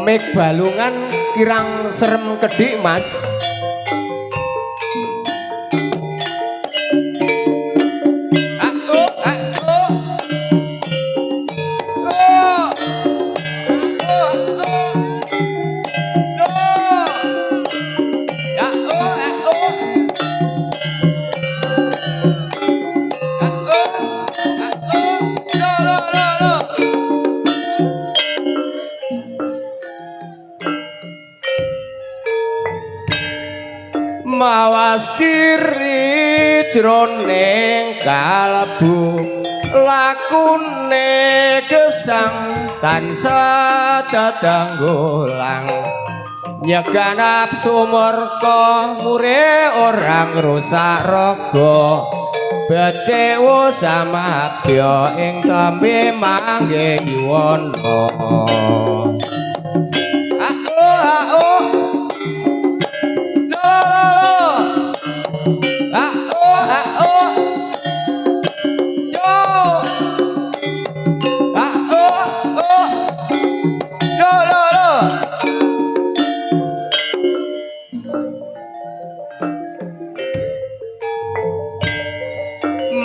Mik balungan kirang serem kedik, Mas. Aku, aku. Oh. Oh, oh. Lo. Ya, oh, oh. Ah, oh, ah, oh. Lo, lo, lo, lo. Mawas diri jroning kalbu lakune gesang tansah tetanggulang nyegah nafsu murka mure orang rusak raga becik samabya ing tembe mangge yuwana. Ah oh, ah oh. Lo lo lo. Ah oh, ah oh. Yo. Ah oh, oh. Lo lo lo.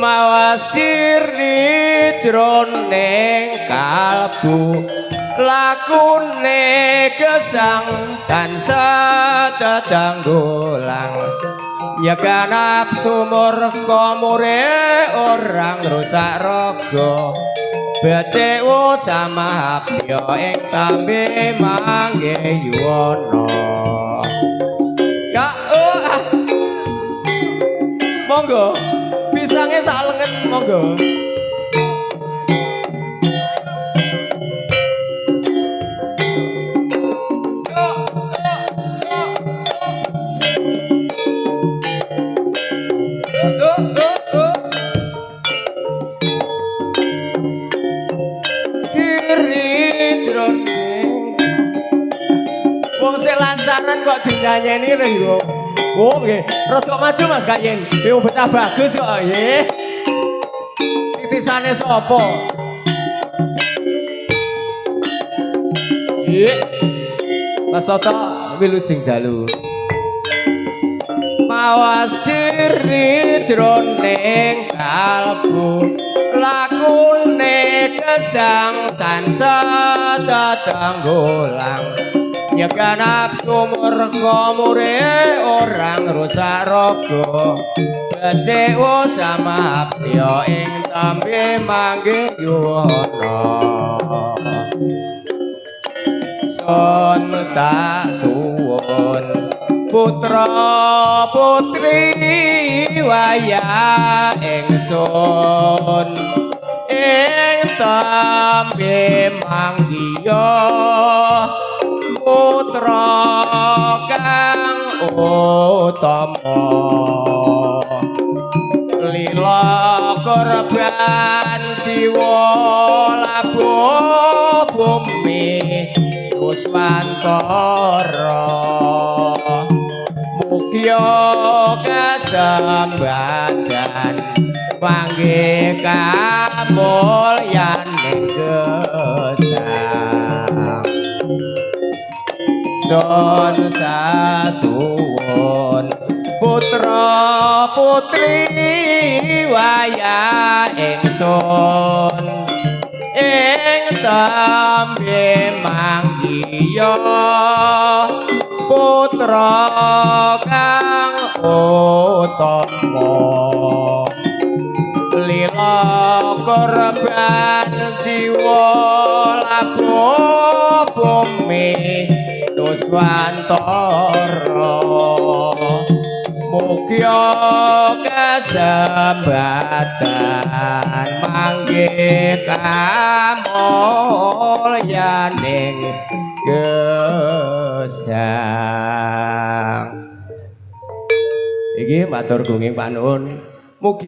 Mawas diri jroning kalbu lakune gesang tansah tetanggulang nyegah nafsu murka mure orang rusak raga becik samabya ing tambe mangge yuwana. Ya oh, ah. Monggo pisangnya sak lengen monggo. Yo, yo, yo, yo. Yo, yo, yo. Diri jroning wong sing lancaran kok dinyanyeni lho yo. Oh nggih, rada maju Mas Kayen. Yo bocah bagus kok nggih. Titisane sapa? Nggih. Mas Toto wilujeng dalu. Mawas diri jroning kalbu lakune gesang tansah tetanggulang nyegah nafsu murka mure orang rusak raga becik samabya ing tembe mangge yuwana. Sun tak suwun putra putri wayah ingsun ing tembe manggiya putra kang utama lila korban jiwa labuh bumi Nuswantara mugya kasembadan panggih kamulyaning gesang. Sun sasuwun putra putri wayah ingsun ing tembe manggiya putra kang utama lila korban jiwa labuh bumi Nuswantara mugya kasembatan manggih kamulyaning gesang. Iki matur gunging panuwun. Mugi